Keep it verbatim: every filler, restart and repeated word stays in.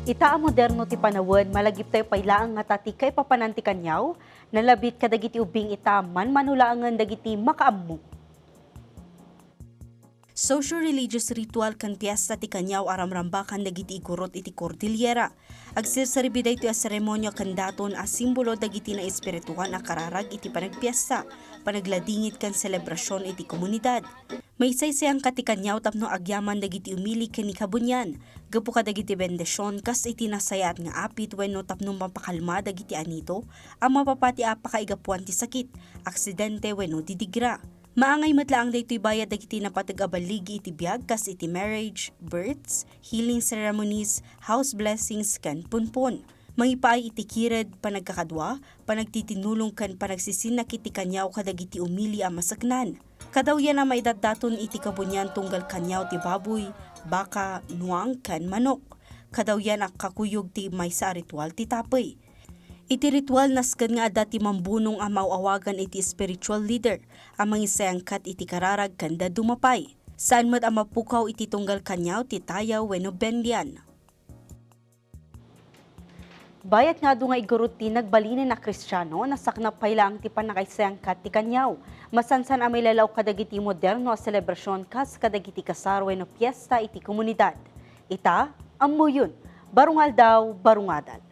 Ita a moderno ti panawen, malagiptayo pay laeng ngata ti kaipapanan ti kaniaw, nalabit kadagiti ubbing ita manmano laengen dagiti makaammo. Socio-religious ritual ken piesta ti kaniaw a ramrambakan dagiti igurot iti Cordillera. Agsirsarbi daytoy a seremonia ken daton a simbolo dagiti naespirituan a kararag iti panagpiesta, panagladingit ken selebrasion iti komunidad. Maisaysayan kat ti kaniaw tapno agyaman dagiti umili ken ni kabunian, gapu kadagiti bendision kas iti nasayaat nga apit wenno tapno mapakalma dagiti anito a mapapati a pakaigapuan ti sakit, aksidente wenno didigra. Maangay met laeng daytoy bayat dagiti napateg a balligi iti biag kas iti marriage, births, healing ceremonies, house blessings, ken punpon. Mangipaay iti kired, panagkakadua, panagtitinulong ken panagsisinak iti kaniaw kadagiti umili a maseknan. Kadawyan a maidatdaton iti kabunian tunggal kaniaw ti baboy, baka, nuang, ken manok. Kadawyan a kakuyog ti maysa a ritual ti tapey. Iti ritual, nasken nga adda ti mambunong a maaw-awagan iti spiritual leader a mangisayangkat iti kararag ken dadduma pay. Saan met a mapukaw iti tunggal kaniaw ti tayaw wenno bendian. Bayat nga adu nga igurot ti nagbalinen a Kristiano, nasaknap pay laeng ti pannakaisayangkat ti kaniaw. Masansan a mailalaw kadagiti moderno a selebrasion kas kadagiti kasar wenno piesta iti komunidad. Ita, ammoyon, baro nga aldaw, baro nga adal.